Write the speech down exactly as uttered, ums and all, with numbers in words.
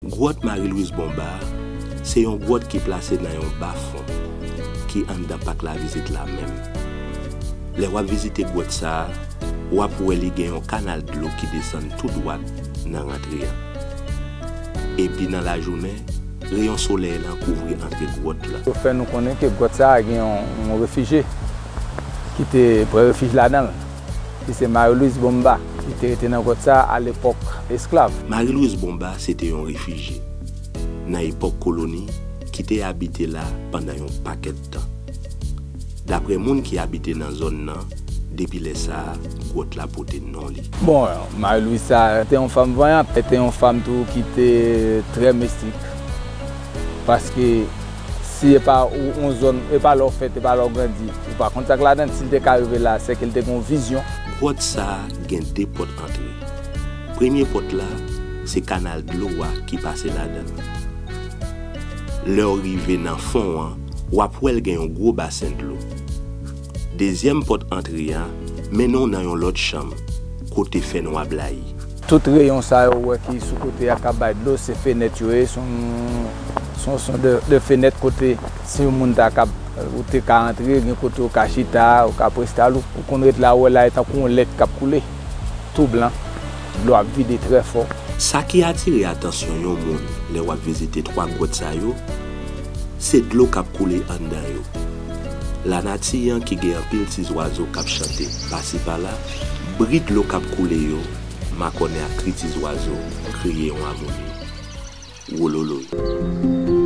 Gwòt Marie Louise Bonba se yon gwòt ki plase nan yon bafon ki anndan pak Lavizit la menm. Lè w ap vizite gwòt sa a, w ap wè li gen yon kanal dlo ki desann tou dwat nan rantre a. Epi nan lajounen, reyon solèy lan kouvri antre gwòt la. Yo fè nou konnen ke gwòt sa a gen yon, yon refijye ki te pran refij ladan l, ki se Marie Louise Bonba, ki te rete nan gwòt sa a alepòk esklav. Marie Louise Bonba se te yon refijye nan epòk koloni ki te abite la pandan yon pakèt tan. Daprè moun ki abite nan zòn nan, depi lè sa a, gwòt la pote non li. Bon, Marie Louise sa te yon fanm vanyan, te yon fanm tou ki te trè mistik. Paske si e pa ou, yon zòn, e pa lè w fèt, e pa lè w grandi, ou pa konn sa k ladan l, si l te ka rive la, se ke l te gen yon vizyon. Gwòt sa a gen de pòt antre. Premye pòt la, se kanal dlo a ki pase ladan l. Lè w rive nan fon an, w ap wè l gen yon gwo basen dlo. Dezyèm pòt antre a mennen w nan yon lòt chanm, kote fènwa blayi. Tout reyon sa yo ou wè ki sou kote a k ap bay dlo, se fenèt yo ye, se yon, se yon, se yon de, de fenèt kote si yon moun ta kab, ou te ka antre, gen kote ou ka chita, ou ka prestale w, ou konn ret la, ou wè la e tankou yon lèt k ap koule, tou blan, dlo ap vide trè fò. Sa ki atire atansyon yon moun lè w ap vizite twa gwòt sa yo, se dlo k ap koule anndan yo. Lanati an ki gen anpil ti zwazo k ap chante pasi pala, bri dlo k ap koule yo makònen ak kri ti zwazo, kreye yon amoni. Wololoy.